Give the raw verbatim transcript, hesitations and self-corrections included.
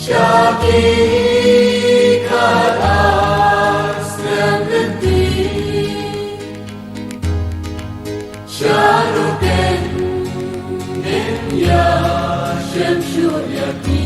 Sha ki khatar snem lynti, sha ruh ken ngin ïashem shuh ïa ki.